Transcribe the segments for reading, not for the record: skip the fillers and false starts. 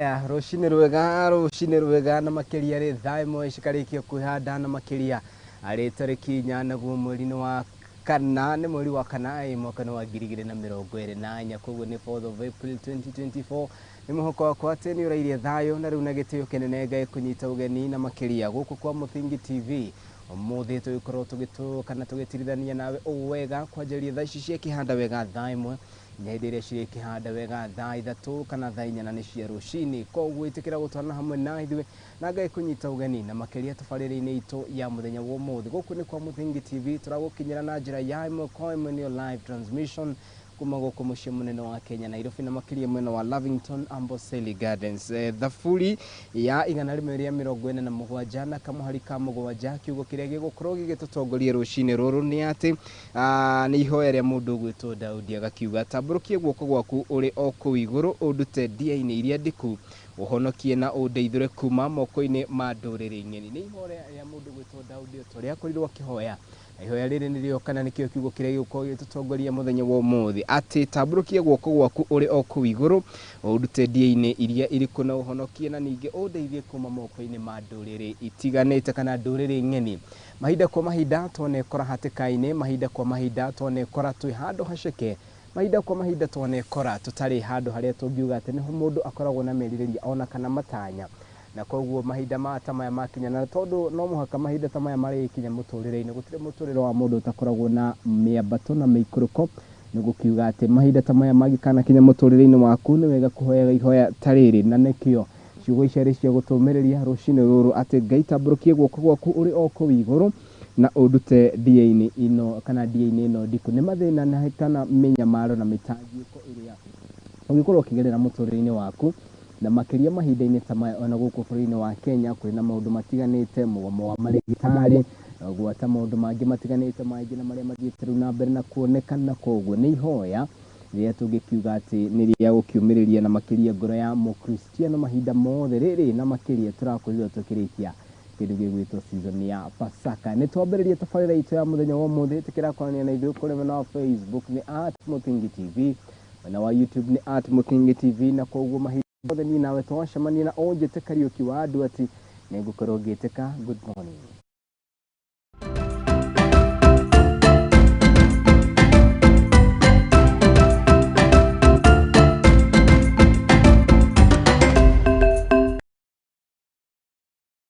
Aya, rũcinĩ rwega, rũcinĩ rwega na makĩria rĩ thaa 1 cikarĩkia kwĩhanda na makĩria arĩ tarĩki 4 naguo mweri-inĩ wa kana nĩ mweri wa kana ĩ mwaka-inĩ wa 2024, koguo nĩ 4th of April 2024. Nĩ mũhoko wakwa atĩ nĩ ũrairie thayũ na rĩu na gĩtĩo kĩnene Ngai kũnyita ũgeni na makĩria gũkũ kwa Mũthingi TV. Ũmũthĩ tũgĩkorwo tũgĩtũ kana tũgĩtirithania nawe ũũ wega kwanjĩrĩria thaa ici cia kĩhanda wega thaa 1 nginya hĩndĩ ĩrĩa cirĩkĩhanda wega thaa 3 kana thaa 4 na nĩ cia rũcinĩ. Koguo ĩtĩkĩra gũtwarana hamwe na ithuĩ na Ngai kũnyita ũgeni na makĩria tabarĩra-inĩ itũ ya mũthenya wa ũmũthĩ. Gũkũ nĩ kwa Mũthingi TV, tũragũkinyĩra na njĩra ya ĩmwe kwa ĩmwe nĩyo live transmission kuma gũkũ mũciĩ mũnene wa Kenya Nairobi na makĩria mwena wa Lavington Amboseli Gardens. Thaburi ya 147 na kamũhari ka 7, kiugo kĩrĩa gĩgũkorwo gĩgĩtũtongoria rũcinĩ rũrũ nĩ atĩ nĩ ihoya rĩa mũndũ ũgwĩtwo Daudi, agakiuga tambũrũkie guoko gwaku ũrĩ o kũu igũrũ ũndute ndia-inĩ iria ndiku, ũhonokie na ũndeithũre kuma moko-inĩ ma ndũrĩrĩ ng'eni. Nĩ ihoya rĩa mũndũ ũgwĩtwo Daudi o ta ũrĩa akorirwo akĩhoya. Na ihoya rĩrĩ nĩrĩo kana nĩkĩo kiugo kĩrĩa gĩgũkorwo gĩgĩtũtongoria mũthenya wa ũmũthĩ, atĩ tambũrũkia guoko gwaku ũrĩ o kũu igũrũ ũndute ndia-inĩ iria irikũ na ũhonokie na ningĩ ũndeithie kuma moko-inĩ ma ndũrĩrĩ itiganĩte kana ndũrĩrĩ ng'eni. Mahinda kwa mahinda twanekora hatĩka-inĩ, mahinda kwa mahinda twanekora twĩ handũ haceke, mahinda kwa mahinda twanekora tũtarĩ handũ harĩa tũngiuga atĩ nĩho mũndũ akoragwo na merirĩria ona kana matanya. Na koguo mahinda ma ta maya makinya, na tondũ no mũhaka mahinda ta maya marĩkinya mũtũrĩre-inĩ, gũtirĩ mũtũrĩre wa mũndũ ũtakoragwo na mĩambato na mĩikũrũko. Nĩ gũkiuga atĩ mahinda ta maya mangĩkanakinya mũtũrĩre-inĩ waku, nĩ wega kũhoyaga ihoya ta rĩrĩ, na nĩkĩo ciugo ici arĩ cia gũtũmĩrĩria rũcinĩ rũrũ, atĩ Ngai tambũrũkie guoko gwaku ũrĩ o kũu igũrũ na ũndute ndia-inĩ ĩno kana ndia-inĩ ĩno ndiku. Nĩ mathĩna na kana mĩnyamaro na mĩtangĩko ĩrĩa ũngĩkorwo ũkĩgerera mũtũrĩre-inĩ waku, na makĩria mahinda-inĩ ta maya ona gũkũ bũrũri-inĩ wa Kenya kwĩna maũndũ matiganĩte, mũgomo wa marĩgĩtarĩ, gwata maũndũ mangĩ matiganĩte maingĩ na marĩa mathiĩte rĩu na mbere na kuonekana. Koguo nĩ ihoya rĩrĩa tũngĩkiuga atĩ nĩ rĩa gũkĩũmĩrĩria na makĩria ngoro ya mũkristiano mahinda mothe rĩrĩ, na makĩria tũrakorirwo tũkĩrĩkia kĩndũ gĩgwĩtwo season ya Pasaka. Nĩ twambĩrĩria tabarĩra itũ ya mũthenya wa ũmũthĩ, ĩtĩkĩra kwaranĩria na ithuĩ kũrĩ mwena wa Facebook nĩ @Mũthingi TV, mwena wa YouTube nĩ @Mũthingi TV, na koguo mahinda mothe niĩ nawe twacemania na ũnjĩte Kariũki wa andũ ati nĩngũkorwo ngĩtĩka good morning.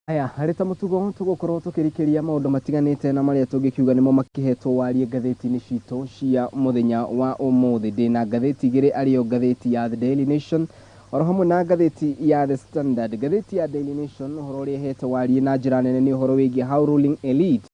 Aya, harĩ ta mũtugo tũgũkorwo tũkĩrikĩria maũndũ matiganĩte na marĩa tũngĩkiuga nĩmo makĩhetwo warie ngathĩti-inĩ citũ cia mũthenya wa ũmũthĩ. Ndĩna ngathĩti igĩrĩ, arĩyo ngathĩti ya The Daily Nation oro hamwe na ngathĩti ya The Standard. Ngathĩti ya Daily Nation ũhoro ũrĩa ĩhete warie na njĩra nene nĩ ũhoro wĩgiĩ how ruling elite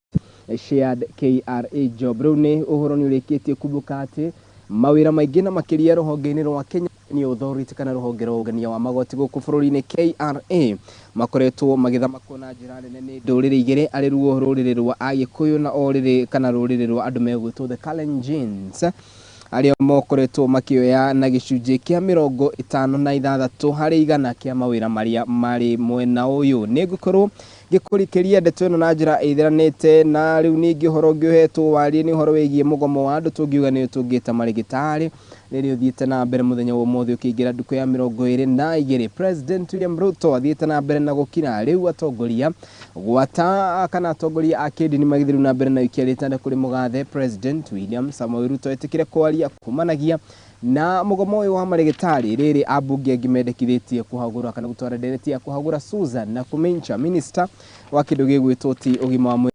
shared KRA job. Rĩu nĩ ũhoro nĩ ũrĩkĩtie kumbũka atĩ mawĩra maingĩ na makĩria rũhonge-inĩ rwa Kenya Revenue Authority kana rũhonge rwa ũngania wa magoti gũkũ bũrũri-inĩ KRA makoretwo magĩthamakwo na njĩra nene nĩ ndũrĩrĩ igĩrĩ, arĩ ruo rũrĩrĩ rwa Agĩkũyũ na o rĩrĩ kana rũrĩrĩ rwa andũ megwĩtwo the Kalenjins, arĩa mokoretwo makĩoya na gĩcunjĩ kĩa 56 harĩ igana kĩa mawĩra marĩa marĩ mwena ũyũ. Nĩ ngũkorwo ngĩkũrikĩria ndeto ĩno na njĩra ĩtheranĩte. Na rĩu ningĩ ũhoro ũngĩ ũhetwo warie nĩ ũhoro wĩgiĩ mũgomo wa andũ tũngiuga nĩ tũngĩta marĩgĩtarĩ rĩrĩa ũthiĩte na mbere mũthenya wa ũmũthĩ ũkĩingĩra ndukũ ya 22. President William Ruto athiĩte na mbere na gũkira rĩu atongoria gwata kana atongoria a kĩndini magĩthiĩ rĩu na mbere na ikia rĩtanda kũrĩ mũgathe President William Samoei Ruto etĩkĩre kwaria kumanagia na mũgomo ũyũ wa marĩgĩtarĩ. Rĩrĩ ambunge angĩ mendekithĩtie kũhagũra kana gũtwara ndereti ya kũhagũra Susan na Nakhumicha minister wa kĩndũ gĩgwĩtwo ti ũgima wa mwĩrĩ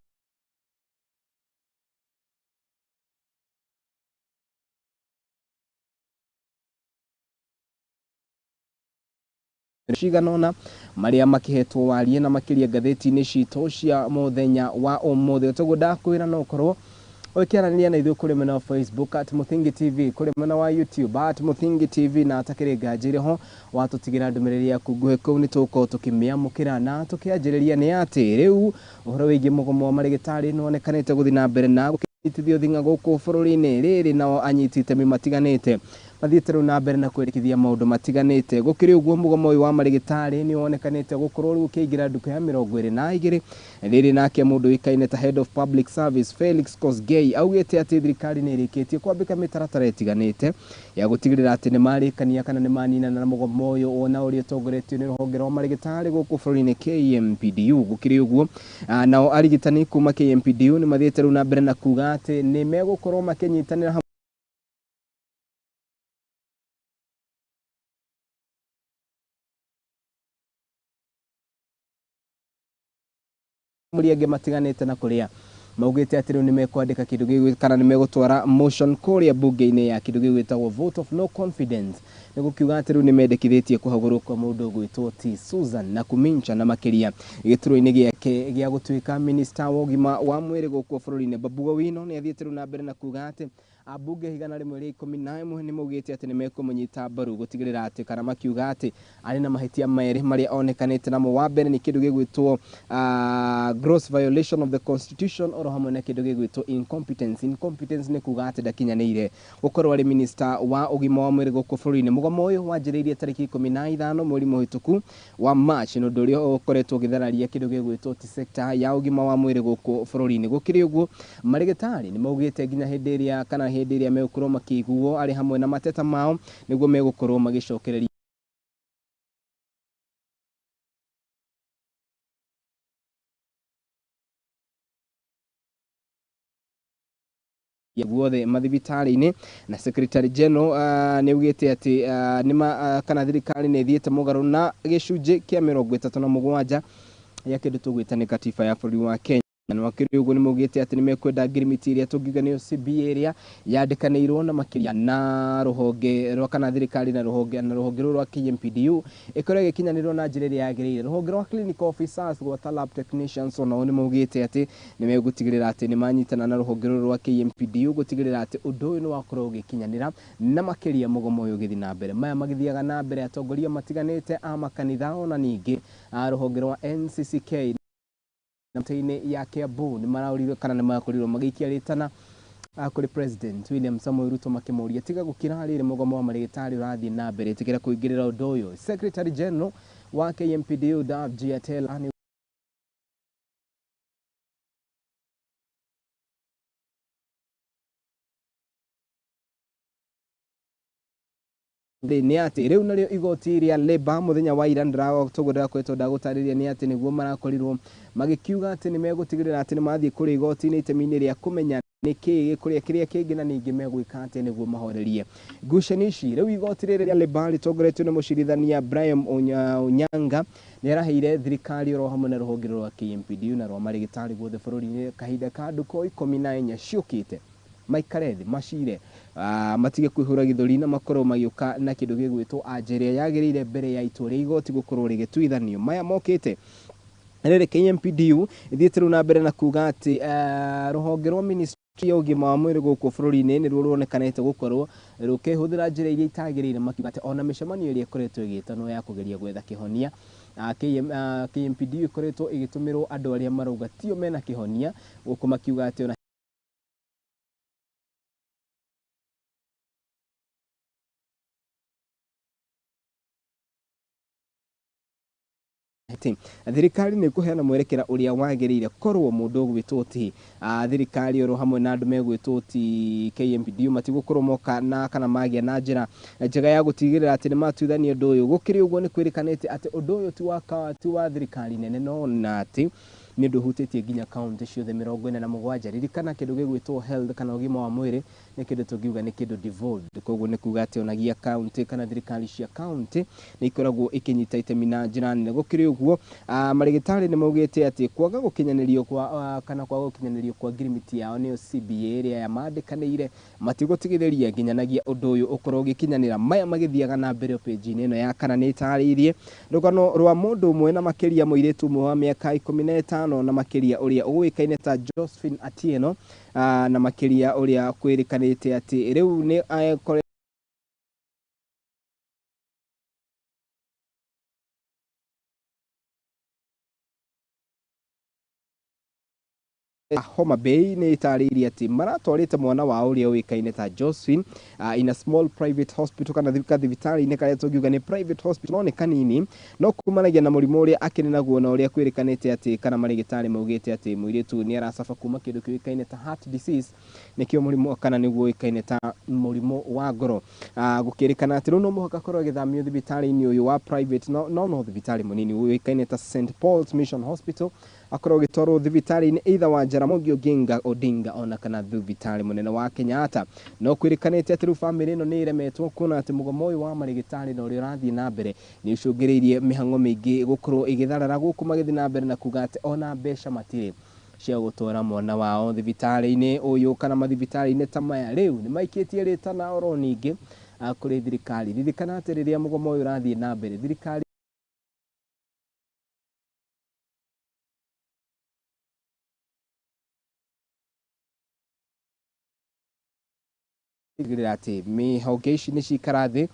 cigana ũna marĩa makĩhetwo warie na makĩria ngathĩti-inĩ citũ cia mũthenya wa ũmũthĩ. Toguo ndakwĩra no ũkorwo ũkĩaranĩria na ithuĩ kũrĩ mwena wa Facebook at Mũthingi TV, kũrĩ mwena wa YouTube at Mũthingi TV, na atakĩrĩ nganja irĩ ho watũtigĩra ndũmĩrĩri yaku nguhĩ kũu nĩ tũgũkorwo tũkĩmĩamũkĩra. Na tũkĩanjĩrĩria nĩ atĩ rĩu ũhoro wĩgiĩ mũgomo wa marĩgĩtarĩ nĩ wonekanĩte gũthiĩ na mbere na gũkĩnyitithio thing'a gũkũ bũrũri-inĩ. Rĩrĩ nao anyiti itemi matiganĩte Mathiĩte rĩu na mbere na kwendekithia maũndũ matiganĩte. Gũkĩrĩ ũguo, mũgomo ũyũ wa marĩgĩtarĩ nĩ wonekanĩte gũkorwo rĩu ũkĩingĩra ndukũ ya 22 rĩrĩ. Nake mũndũ ũĩkaine ta Head of Public Service Felix Kosgei augĩte atĩ thirikari nĩ ĩrĩkĩtie kwambĩka mĩtaratara ĩtiganĩte ya gũtigĩrĩra atĩ nĩ marĩkania kana nĩ maninana na mũgomo ũyũ ona ũrĩa ũtongoretio nĩ rũhonge rwa marĩgĩtarĩ gũkũ bũrũri-inĩ KMPDU. Gũkĩrĩ ũguo, nao arigitani kuma KMPDU nĩ mathiĩte rĩu na mbere na kuga atĩ nĩ megũkorwo makĩnyitanĩra hamwe angĩ matiganĩte na kũrĩa maugĩte atĩ rĩu nĩ mekwandĩka kĩndũ gĩgwĩ kana nĩ megũtwara motion kũrĩa bunge-inĩ ya kĩndũ gĩgwĩtagwo vote of no confidence, nĩ gũkiuga atĩ rĩu nĩ mendekithĩtie kũhagũrwo kwa mũndũ ũgwĩtwo T Susan na Kumincha na makĩria gĩturwa-inĩ gĩake gĩa gũtuĩka minista wa ũgima wa mwĩrĩ gũkũ bũrũri-inĩ. Babu Owino nĩ athiĩte rĩu na mbere na kuga atĩ ambunge 111 nĩ maugĩte atĩ nĩ mekũmũnyita mbaru gũtigĩrĩra atĩ kana makiuga atĩ arĩ na mahĩtia merĩ marĩa onekanĩte namo. Wa mbere nĩ kĩndũ gĩgwĩtwo gross violation of the constitution, oro hamwe na kĩndũ gĩgwĩtwo incompetence. Incompetence nĩ kuga atĩ ndakinyanĩire gũkorwo arĩ minista wa ũgima wa mwĩrĩ gũkũ bũrũri-inĩ. Mũgomo ũyũ wanjĩrĩirie tarĩki 15 mweri mũhĩtũku wa March, nĩ ũndũ ũrĩa ũkoretwo ũgĩthararia kĩndũ gĩgwĩtwo ti sector ya ũgima wa mwĩrĩ gũkũ bũrũri-inĩ. Gũkĩrĩ ũguo, marĩgĩtarĩ nĩ maugĩte nginya hĩndĩ ĩrĩa kana hĩndĩ ĩrĩa megũkorwo makĩiguo arĩ hamwe na mateta mao nĩguo megũkorwo magĩcokereria guothe mathibitarĩ-inĩ. Na Secretary General nĩ augĩte atĩ nĩma kana thirikari nĩ ĩthiĩte mũgarũ na gĩcunjĩ kĩa 37 ya kĩndũ tũgwĩta nĩ katiba ya bũrũri wa Kenya. Na wakĩrĩ ũguo, nĩ maugĩte atĩ nĩ mekwenda ngirimiti ĩrĩa tũngiuga nĩyo CBA ĩrĩa yandĩkanĩirwo na makĩria na rũhonge rwa kana thirikari na rũhonge rũrũ rwa KMPDU ĩkorwo ĩgĩkinyanĩrwo na njĩra ĩrĩa yagĩrĩire. Rũhonge rwa clinical officers gwata lab technicians onao nĩ maugĩte atĩ nĩ megũtigĩrĩra atĩ nĩ manyitana na rũhonge rũrũ rwa KMPDU gũtigĩrĩra atĩ ũndũ ũyũ nĩ wakorwo ũgĩkinyanĩra na makĩria mũgomo ũyũ ũgĩthiĩ na mbere. Maya magĩthiaga na mbere, atongoria matiganĩte a makanitha ona ningĩ a rũhonge rwa NCCK na mĩtĩ-inĩ ya Kiambu nĩ maraũrirwe kana nĩ makorirwo magĩikia rĩtana kũrĩ President William Samoei Ruto makĩmũria tiga gũkira rĩrĩ mũgomo wa marĩgĩtarĩ ũrathiĩ na mbere, ĩtĩkĩra kũingĩrĩra ũndũ ũyũ. Secretary General wa KMPDU Davji Atela nĩ nĩ atĩ rĩu narĩo igoti rĩa Labour mũthenya wa ira ndĩrakoretwo ndagũtarĩria nĩ atĩ nĩguo marakorirwo magĩkiuga atĩ nĩ megũtigĩrĩra atĩ nĩ mathiĩ kũrĩa igoti-inĩ itemi-inĩ rĩa kũmenya nĩ kĩĩ gĩkũrĩa kĩrĩa kĩngĩ na ningĩ megwĩka atĩa nĩguo mahorerie ngucanio ici. Rĩu igoti rĩrĩ rĩa Labour rĩtongoretio nĩ mũcirithania Brian Onyanga nĩ araheire thirikari oro hamwe na rũhonge rwa KMPDU na rwa marĩgĩtarĩ guothe bũrũri-inĩ kahinda ka ndukũ 14 ciũkĩte maikare thĩ macire, matige kwĩhũra gĩthũri na makorwo magĩũka na kĩndũ gĩgwĩtwo anja ĩrĩa yagĩrĩire mbere ya itua rĩa igoti gũkorwo rĩgĩtuithanio. Maya mokĩte rĩrĩ KMPDU ĩthiĩte rĩu na mbere na kuga atĩ rũhonge rwa ministry ya ũgima wa mwĩrĩ gũkũ bũrũri-inĩ nĩruo ruonekanĩte gũkorwo rũkĩhũthĩra njĩra iria itagĩrĩire, makiuga atĩ ona mĩcemanio ĩrĩa ĩkoretwo ĩgĩtanwo ya kũgeria gwetha kĩhonia, KMPDU ĩkoretwo ĩgĩtũmĩrwo andũ arĩa marauga tio mena kĩhonia gũkũ, makiuga atĩ ona atĩ thirikari nĩ ĩkũheana mwerekera ũrĩa wagĩrĩire korwo mũndũ ũgwĩtwo ti thirikari oro hamwe na andũ megwĩtwo ti KMPDU matigũkorwo moka na kana magĩa na njĩra njega ya gũtigĩrĩra atĩ nĩ matuithania ũndũ ũyũ. Gũkĩrĩ ũguo, nĩ kwĩrĩkanĩte atĩ ũndũ ũyũ ti wa thirikari nene no na atĩ nĩ ũndũ ũhutĩtie nginya kaunti ciothe 47. Ririkana kĩndũ gĩgwĩtwo health kana ũgima wa mwĩrĩ nĩ kĩndũ tũngiuga nĩ kĩndũ devolved, koguo nĩ kuga atĩ onagia kaunti kana thirikari cia kaunti nĩ ikoragwo ikĩnyita itemi na njĩra nene. Gũkĩrĩ ũguo, marĩgĩtarĩ nĩ maugĩte atĩ kwaga gũkinyanĩrio kwa kana kwaga gũkinyanĩrio kwa ngirimiti yao nĩyo CBA ĩrĩa yamandĩkanĩire matigũtigithĩria nginyanagia ũndũ ũyũ ũkorwo ũgĩkinyanĩra. Maya magĩthiaga na mbere, page-inĩ ĩno ya kana nĩ ĩtarĩirie rũgano rwa mũndũ ũmwe na makĩria mũirĩtu ũmwe wa mĩaka 15 na makĩria ũrĩa ũĩkaine ta Josephine Atieno, na makĩria ũrĩa kwĩrĩkanĩte atĩ rĩu nĩ akore Homa Bay nĩ ĩtarĩirie atĩ maratwarĩte mwana wao ũrĩa ũĩkaine ta Josephine in a small private hospital kana kathibitarĩ-inĩ karĩa tũngiuga nĩ private hospital no nĩ kanini, no kumanagia na mũrimũ ũrĩa akĩrĩ naguo na ũrĩa kwĩrĩkanĩte atĩ kana marĩgĩtarĩ maugĩte atĩ mũirĩtu nĩ aracaba kuma kĩndũ kĩũĩkaine ta heart disease, nĩkĩo mũrimũ kana nĩguo ũĩkaine ta mũrimũ wa ngoro. Gũkĩrĩkana atĩ rĩu no mũhaka akorwo agĩthamio thibitarĩ-inĩ ũyũ wa private, no no no thibitarĩ mũnini ũĩkaine ta St Paul's Mission Hospital, akorwo agĩtwarwo thibitarĩ-inĩ either wa Jaramogi Oginga Odinga ona kana thibitarĩ mũnene wa Kenyatta. No kwĩrĩkanĩte atĩ rĩu bamĩrĩ ĩno nĩ ĩremetwo kuona atĩ mũgomo ũyũ wa marĩgĩtarĩ na ũrĩa ũrathiĩ na mbere nĩ ũcũngĩrĩirie mĩhang'o mĩingĩ gũkorwo ĩgĩtharara gũkũ, magĩthiĩ na mbere na kuga atĩ ona mbeca matirĩ cia gũtwara mwana wao thibitarĩ-inĩ ũyũ kana mathibitarĩ-inĩ ta maya. Rĩu nĩ maikĩtie rĩtana oro ningĩ kũrĩ thirikari. Ririkana atĩ rĩrĩa mũgomo ũyũ ũrathiĩ na mbere, thirikari tigĩrĩra atĩ mĩhonge ici nĩ cikara thĩ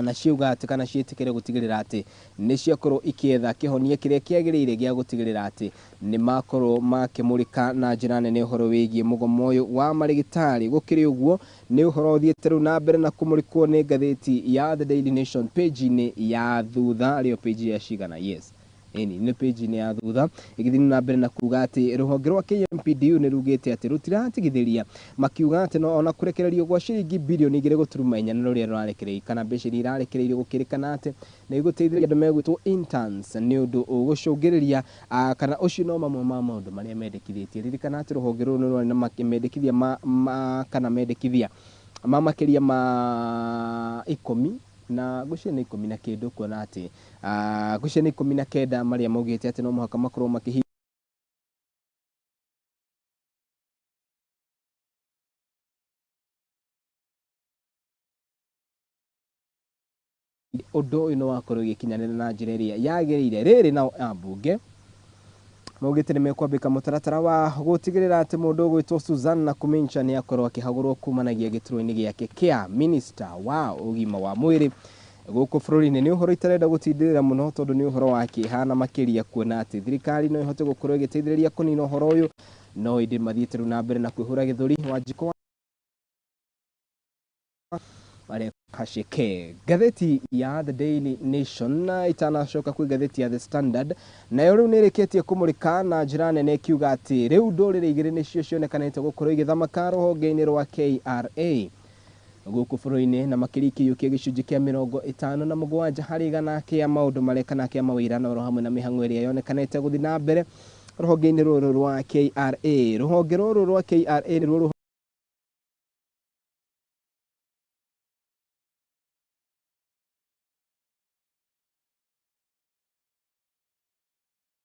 na ciauga atĩ kana ciĩtĩkĩre gũtigĩrĩra atĩ nĩ ciakorwo ikĩetha kĩhonia kĩrĩa kĩagĩrĩire gĩa gũtigĩrĩra atĩ nĩ makorwo makĩmũrĩka na njĩra nene ũhoro wĩgiĩ mũgomo ũyũ wa marĩgĩtarĩ. Gũkĩrĩ ũguo, nĩ ũhoro ũthiĩte rĩu na mbere na kũmũrĩkwo nĩ ngathĩti ya The Daily Nation page-inĩ ya thutha, arĩyo page ya cigana, yes, ĩni nĩ page-inĩ ya thutha, ĩgĩthiĩ na mbere na kuga atĩ rũhonge rwa KMPDU nĩ rugĩte atĩ rũtiratigithĩria, makiuga atĩ no ona kũrekererio gwa ciringi birioni 2.4 na rũrĩa rũrarekereirio kana mbeca iria irarekereirio gũkĩrĩkana atĩ nĩ igũteithĩrĩria andũ megwĩtwo interns, nĩ ũndũ ũgũcũngĩrĩria kana ũcio no mamwe ma maũndũ marĩa mendekithĩtie. Ririkana atĩ rũhonge rũrũ nĩ rwarĩ na mendekithia ma kana mendekithia ma makĩria ma 10 na ngwĩciria nĩ 10 na kĩndũ, kuona atĩ ngwĩciria nĩ 19 marĩa maugĩte atĩ no mũhaka makorwo makĩhi ũndũ ũyũ nĩ wakorwo ũgĩkinyanĩra na njĩra ĩrĩa yagĩrĩire. Rĩrĩ nao ambunge maugĩte nĩ mekwambĩka mũtaratara wa gũtigĩrĩra atĩ mũndũ ũgwĩtwo Susan Nakhumicha nĩ akorwo akĩhagũrwo kumanagia gĩturwa-inĩ gĩake kĩa minister wa ũgima wa mwĩrĩ gũkũ bũrũri-inĩ. Nĩ ũhoro itarenda gũtindĩrĩra mũno tondũ nĩ ũhoro wa kĩeha na makĩria kuona atĩ thirikari no ĩhote gũkorwo ĩgĩteithĩrĩria kũnina ũhoro ũyũ, no ĩndĩ mathiĩte rĩu na mbere na kwĩhũra gĩthũri. Wanjikũ Hasheke. Ngathĩti ya The Daily Nation, na itanacoka kwĩ ngathĩti ya The Standard, nayo rĩu nĩ ĩrĩkĩtie kũmũrĩka na njĩra nene ĩkiuga atĩ rĩu ndũrĩrĩ igĩrĩ nĩcio cionekanĩte gũkorwo igĩthamaka rũhonge-inĩ rwa KRA gũkũ bũrũri-inĩ, na makĩria ikĩiyũkia gĩcunjĩ kĩa 57 harĩ igana kĩa maũndũ marĩa kana kĩa mawĩra na oro hamwe na mĩhang'o ĩrĩa yonekanĩte gũthiĩ na mbere rũhonge-inĩ rũrũ rwa KRA. Rũhonge rũrũ rwa KRA nĩruo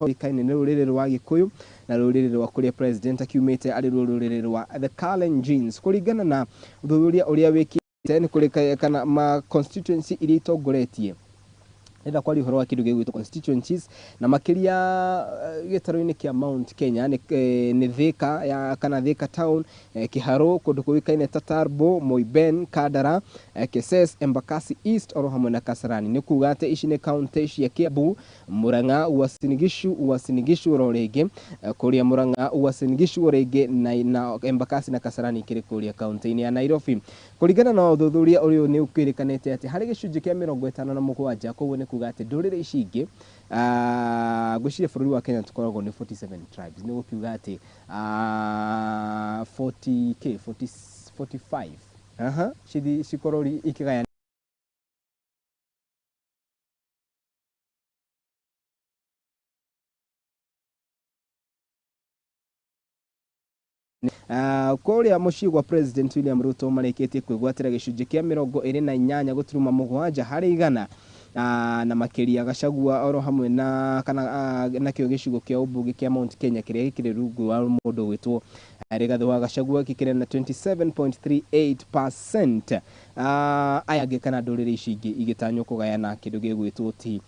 rũĩkaine nĩ rũrĩrĩ rwa Gĩkũyũ na rũrĩrĩ rwa kũrĩa president akiumĩte arĩ ruo rũrĩrĩ rwa the Kalenjins. Kũringana na ũthuthuria ũrĩa wĩkĩte nĩ kũrĩ kana ma constituency iria itongoretie, ndĩrenda kwaria ũhoro wa kĩndũ gĩgwĩtwo constituencies na makĩria gĩtarũ-inĩ kĩa Mount Kenya nĩ Thika ya kana Thika town, Kiharu, kũndũ kũĩkaine ta Turbo, Moiben, Kandara, Keses, Embakasi East oro hamwe na Kasarani. Nĩ kuga atĩ ici nĩ kaunti cia Kiambu, Murang'a, Uasin Gishu, Uasin Gishu oro rĩngĩ kũrĩa Murang'a, Uasin Gishu oro rĩngĩ na Embakasi na Kasarani ikĩrĩ kũrĩa kaunti-inĩ ya Nairobi. Kũringana na ũthuthuria ũyũ nĩ ũkwĩrĩkanĩte atĩ harĩ gĩcunjĩ kĩa 57, koguo nĩ kuga atĩ ndũrĩrĩ ici ingĩ, ngwĩciria bũrũri wa Kenya tũkoragwo nĩ 47 tribes, nĩ gũkiuga atĩ 40 k 40, 45 aha cikorwo ikĩgaya kũrĩa mũciĩ gwa President William Ruto marĩkĩtie kwĩgwatĩra gĩcunjĩ kĩa 28.7 harĩ igana, na makĩria Gachagua oro hamwe na kana nakĩo gĩcigo kĩa ũmbunge kĩa Mount Kenya kĩrĩa gĩkĩrĩ rungu rwa mũndũ ũgwĩtwo Rigathĩ wa Gachagua gĩkĩrĩ na 27.38%. Aya angĩ kana ndũrĩrĩ ici ingĩ igĩtanywo kũgayana kĩndũ gĩgwĩtwo ti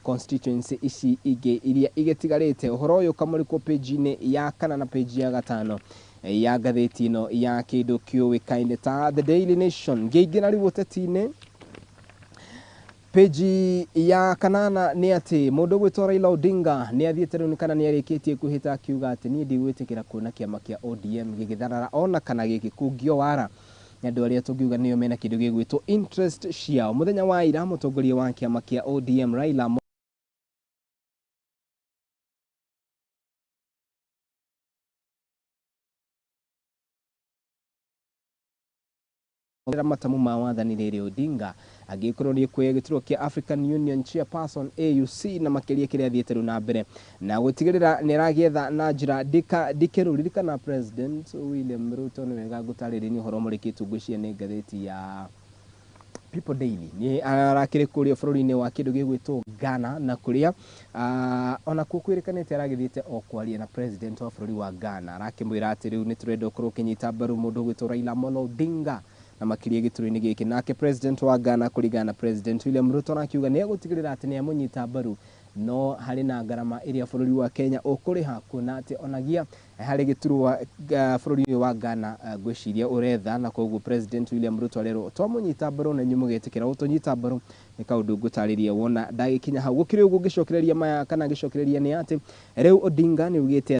constituency ici ingĩ iria igĩtigarĩte. Ũhoro ũyũ ũkamũrĩkwo page-inĩ ya kana na page ya gatano ya ngathĩti ĩno ya kĩndũ kĩũĩkaine ta The Daily Nation. Ngĩingĩra rĩu ũteti-inĩ, Peji ya kanana nĩ atĩ mũndũ ũgwĩtwo Raila Odinga nĩ athiĩte rĩu kana nĩ arĩkĩtie kwĩhĩta akiuga atĩ niĩ ndigwĩtĩkĩra kuona kĩama kĩa ODM gĩgĩtharara ona kana gĩgĩkungio wara nĩ andũ arĩa tũngiuga nĩo mena kĩndũ gĩgwĩtwo interest ciao. Mũthenya wa ira mũtongoria wa kĩama kĩa ODM Raila matamu ma wathani rĩrĩ Odinga angĩkorwo nĩ kuoya gĩturwa kĩa African Union Chairperson AUC na makĩria kĩrĩa athiĩte rĩu na mbere na gũtigĩrĩra nĩ aragĩetha na njĩra ndikĩru. Ririkana President William Ruto nĩ wega ngũtarĩrie nĩ ũhoro mũrĩkĩtwo ngwĩciria nĩ ngathĩti ya People Daily nĩ arakĩrĩ kũrĩa bũrũri-inĩ wa kĩndũ gĩgwĩtwo Ghana na kũrĩa onakuo kwĩrĩkanĩte aragĩthiĩte o kwaria na president wa bũrũri wa Ghana, arakĩmwĩra atĩ rĩu nĩ tũrenda ũkorwo ũkĩnyita mbaru mũndũ ũgwĩtwo Raila Amolo Odinga na makĩria gĩturwa-inĩ gĩkĩ. Nake president wa Ghana kũringana na President William Ruto arakiuga nĩ egũtigĩrĩra atĩ nĩ amũnyita mbaru, no harĩ na ngarama ĩrĩa bũrũri wa Kenya ũkũrĩha kuona atĩ onagia harĩ gĩturwa bũrũri ũyũ wa Ghana ngwĩciria ũretha, na koguo President William Ruto arerwo twamũnyita mbaru na inyuĩ mũgetĩkĩra gũtũnyita mbaru nĩ kaũndũ ngũtarĩria wona ndagĩkinya hau. Gũkĩrĩ ũguo ngĩcokereria maya kana ngĩcokereria nĩ atĩ rĩu Odinga nĩ augĩte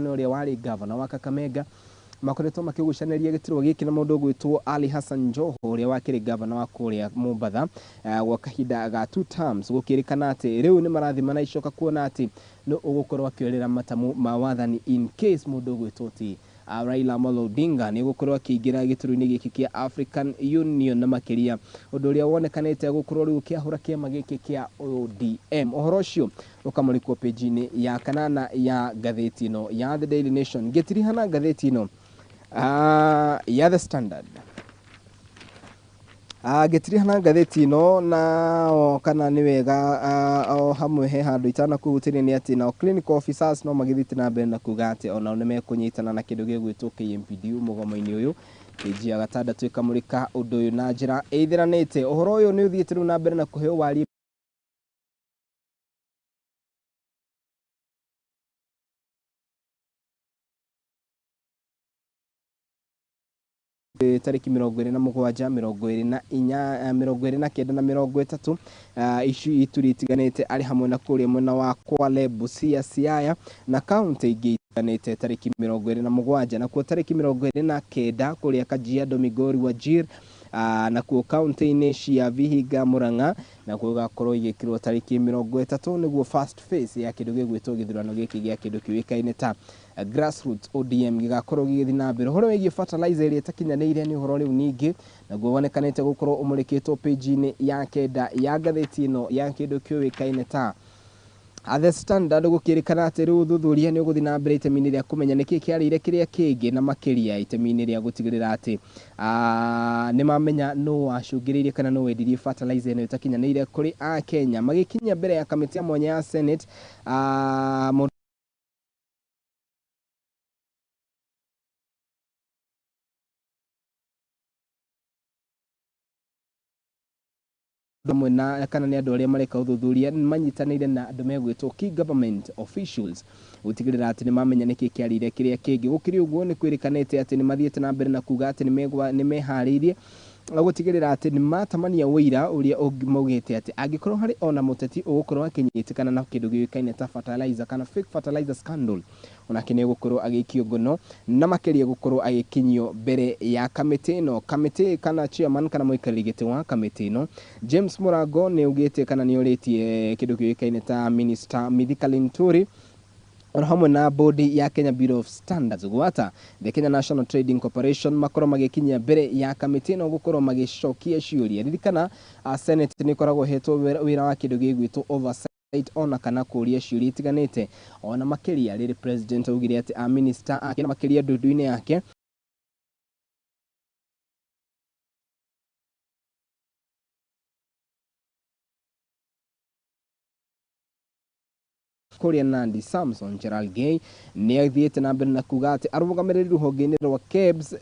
ũrĩa warĩ gavana wa Kakamega makoretwo makĩgucanĩria gĩturwa gĩkĩ na mũndũ ũgwĩtwo Ali Hassan Joho ũrĩa wakĩrĩ gavana wa kũrĩa Mombatha gwa kahinda ga 2 terms. Gũkĩrĩkana atĩ rĩu nĩ marathima na icoka kuona atĩ nũ ũgũkorwo akĩorĩra matamu ma wathani in case mũndũ ũgwĩtwo ti Raila Amolo Odinga nĩ gũkorwo akĩingĩra gĩturwa-inĩ gĩkĩ kĩa African Union na makĩria ũndũ ũrĩa wonekanĩte gũkorwo rĩu ũkĩahũra kĩama gĩkĩ kĩa ODM. Ũhoro ũcio ũkamũrĩkwo page-inĩ ya kanana ya ngathĩti ĩno ya The Daily Nation. Ngĩtirihana ngathĩti ĩno ya The Standard, ngĩtirihana ngathĩti ĩno na kana nĩ wega o hamwe he handũ itanakũhutĩria nĩ atĩ nao clinical officers no magĩthiĩte na mbere na kuga atĩ onao nĩ mekũnyitana na kĩndũ gĩgwĩtwo KMPDU mũgomo-inĩ ũyũ. Page ya gatandatũ ĩkamũrĩka ũndũ ũyũ na njĩra ĩithĩranĩte. Ũhoro ũyũ nĩ ũthiĩte rĩu na mbere na kũheo wariĩ tarĩki 27, 24, 29 na 30 ici ituri itiganĩte arĩ hamwe na kũrĩa mwena wa Kwale, Busia, Siaya na kaunti ingĩ itiganĩte tarĩki 27, nakuo tarĩki 29 kũrĩa Kajiado, Migori, Wajir nakuo kaunti-inĩ cia Vihiga, Murang'a nakuo gũgakorwo igĩkĩrwo tarĩki 30 nĩguo first phase ya kĩndũ gĩgwĩtwo gĩthurano gĩkĩ gĩa kĩndũ kĩũĩkaine ta grassroots ODM gĩgakorwo gĩgĩthiĩ na mbere. Ũhoro wĩgiĩ fertilizer ĩrĩa ĩtakinyanĩire nĩ ũhoro rĩu ningĩ naguo wonekanĩte gũkorwo ũmũrĩkĩtwo page-inĩ ya kenda ya ngathĩti ĩno ya kĩndũ kĩũĩkaine ta The Standard. Gũkĩrĩkana atĩ rĩu ũthuthuria nĩ ũgũthiĩ na mbere itemi-inĩ rĩa kũmenya nĩkĩ kĩarĩire kĩrĩa kĩngĩ na makĩria itemi-inĩ rĩa gũtigĩrĩra atĩ nĩ mamenya nũ wacũngĩrĩirie kana nũ wendirie fertilizer ĩno ĩtakinyanĩire kũrĩ Akenya. Magĩkinya mbere ya kamĩtĩ ya mwanya ya Senate hamwe na kana nĩ andũ arĩa mareka ũthuthuria manyitanĩire na andũ megwĩtwo key government officials gũtigĩrĩra atĩ nĩ mamenya nĩkĩ kĩarĩire kĩrĩa kĩngĩ. Gũkĩrĩ ũguo nĩ kwĩrĩkanĩte atĩ nĩ mathiĩte na mbere na kuga atĩ nĩ meharĩirie gũtigĩrĩra atĩ nĩ matamania ũira ũrĩa maugĩte atĩ angĩkorwo harĩ ona mũteti ũgũkorwo akĩnyitĩkana na kĩndũ gĩũĩkaine ta fertilizer kana fake fertilizer scandal, onake nĩ egũkorwo agĩikio ngono na makĩria gũkorwo agĩkinyio mbere ya kamĩtĩ ĩno. Kamĩtĩ kana chairman kana mũikarĩri gĩtĩ wa kamĩtĩ ĩno James Mũrango nĩ augĩte kana nĩ orĩtie kĩndũ kĩũĩkaine ta Minister Mithika Linturi oro hamwe na bodi ya Kenya Bureau of Standards gwata the Kenya National Trading Corporation makorwo magĩkinyia mbere ya kamĩtĩ ĩno gũkorwo magĩcokia ciũria. Ririkana Senate nĩ ĩkoragwo ĩhetwo wĩra wa kĩndũ gĩgwĩtwo oversight ona kana kũria ciũria itiganĩte ona makĩria rĩrĩ president augire atĩ a minister ake na makĩria ndundu-inĩ yake kũrĩa Nandi Samson Cherargei nĩ athiĩte na mbere na kuga atĩ arũgamĩrĩri rũhonge-inĩ rwa KEBS,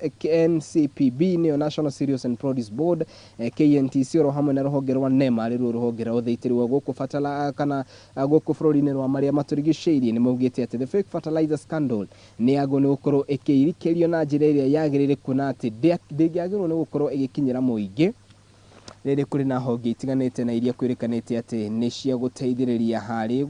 NCPB nĩyo National Cereals and Produce Board, KNTC oro hamwe na rũhonge rwa NEMA rĩruo rũhonge rwa ũthaitĩri wa gũkũ batala kana gũkũ bũrũri-inĩ rwa marĩa matũrigicĩirie nĩ maugĩte atĩ the fake fertilizer scandal nĩ yagwo nĩ gũkorwo ĩkĩirikĩrio na njĩra ĩrĩa yagĩrĩire, kuona atĩ ndĩngĩagĩrĩirwo nĩ gũkorwo ĩgĩkinyĩra mũingĩ rĩrĩ kũrĩ na honge itiganĩte na iria kwĩrĩkanĩte atĩ nĩ cia gũteithĩrĩria harĩ